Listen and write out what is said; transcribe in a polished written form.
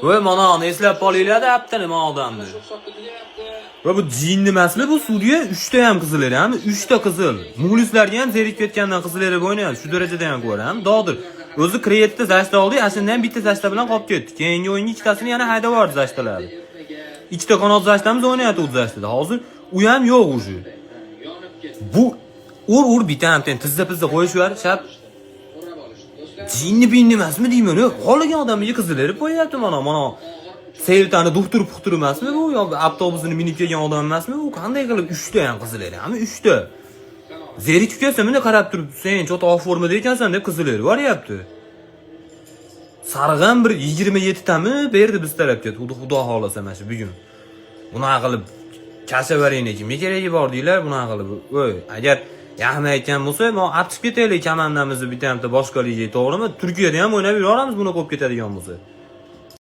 Voy, mana uni eslab qolinglar, apti nima odamni. Shu hisobda tugayapti. Va bu jinni emasmi bu sudya? 3 ta ham qizil ham, 3 ta qizil. Muxlislarga ham zerikib ketgandan qizil berib o'ynayapti. Shu darajada ham ko'ram. Dog'dir. O'zi kreditda защита oldi, ana ham bitta защита bilan qolib ketdi. Keyingi o'yinga ikkitasini yana haydab yubordi защита larni. Ikkita qanot защита miz o'ynayapti u защита da. Hozir u ham yo'q уже. Yonib ketdi. Bu ur ur bitta ham tizza pizza qo'yishib yubar, shap. O'rab olishdi. Do'stlar, Jinni binni emasmi deyman, yo'q. Xohlagan odamga qizil berib qo'yapti mana, mana. Seltani doktor puxtur emasmi bu yo avtobusini minib kelgan odam emasmi bu? Qanday qilib 3 ta ham qizil berami? 3 ta. Zerikib kelsa, bunday qarab turib, sen чё-то off formada ekansan deb qizil berib yuboryapti. Sarg'an bir 27 tami berdi biz tarafga. Xudo xohlasa mana shu bugun. Bunaqa qilib kashavarayni kimga keragi bor deylar bunaqa qilib. Voy, agar yaxmayotgan bo'lsa, mo olib chiqib ketaylik komandamizni bitta hamta boshqa ligaga, to'g'rimi? Turkiyada ham o'ynab yuraveramiz buni qo'yib ketadigan bo'lsa.